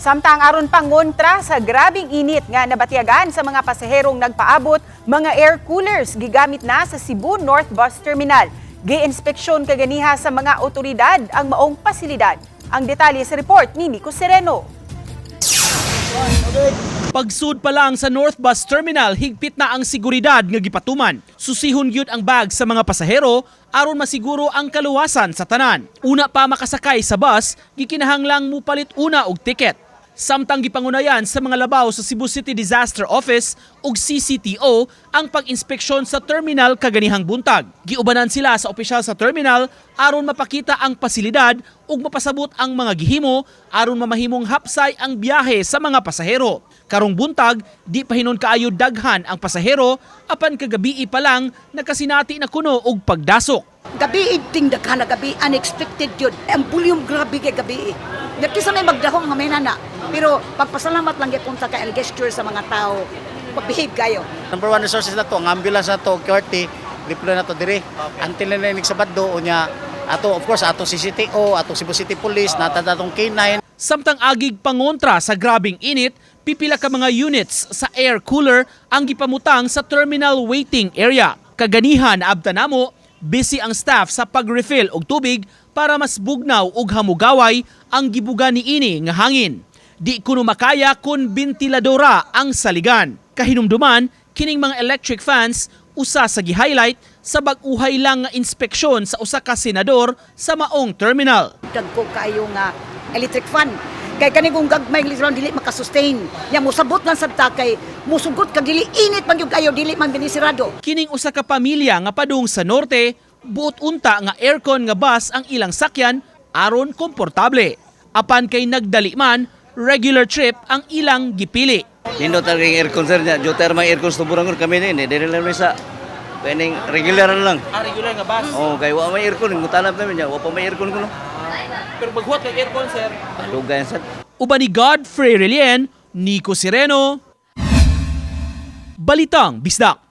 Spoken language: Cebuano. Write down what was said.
Samtang aron pangontra sa grabing init nga nabatiagan sa mga pasaherong nagpaabot, mga air coolers gigamit na sa Cebu North Bus Terminal. Giinspeksyon kaganiha sa mga otoridad ang maong pasilidad. Ang detalye sa report ni Nico Sereno. Pagsud pa lang sa North Bus Terminal, higpit na ang seguridad nga gipatuman. Susihon gyud ang bag sa mga pasahero aron masiguro ang kaluwasan sa tanan. Una pa makasakay sa bus, gikinahanglang mupalit una og ticket. Samtang gipangunayan sa mga labaw sa Cebu City Disaster Office ug CCTO ang pag-inspeksyon sa terminal kaganihang buntag. Giubanan sila sa opisyal sa terminal aron mapakita ang pasilidad ug mapasabot ang mga gihimo aron mamahimong hapsay ang biyahe sa mga pasahero. Karong buntag, di pa hinon kaayo daghan ang pasahero, apan kagabii pa lang nakasinati na kuno og pagdasok. Gabi ting daghan na gabi, unexpected yun. Ang volume, grabe kay gabi. Kisa may magdahong nga may nana. Pero pagpasalamat lang gyud punta kay ang gesture sa mga tao. Pag-behave kayo. Number one resources na to, ang ambulance na to, QRT, deploy na to dire. Until na na Sabado, unya, ato, of course, ato CCTO, ato Cebu City Police, nata atong K9. Samtang agig pangontra sa grabing init, pipila ka mga units sa air cooler ang gipamutang sa terminal waiting area. Kaganihan abta namo, busy ang staff sa pag-refill og tubig para mas bugnaw og hamugaway ang gibuga niini nga hangin. Di kuno makaya kun bentiladora ang saligan. Kahinumduman, kining mga electric fans usa sa gi-highlight sa bag-uhay lang nga inspeksyon sa usa ka senador sa maong terminal. Dagko kayo nga electric fan. Kay kani kung gagmay electric fan dili makasustain. Ya mosabot lang sad ta kay musugot kag dili init man gyud kayo, dili man binisirado. Kining usa ka pamilya nga padung sa norte, buot unta nga aircon nga bus ang ilang sakyan aron komportable. Apan kay nagdali man, regular trip ang ilang gipili. Nindot talaga yung aircon, sir niya. Geothermal aircon sa tuburan kami ni. Dili lang mi sa pening regular na lang. Ah, regular nga bus. Oh, kay wa may aircon, ngutanap namin niya, wa pa may aircon kuno. Pero maghuwat kay aircon, sir. Dugay sir. Uban ni Godfrey Relien, Nico Sireno, Balitang Bisdak.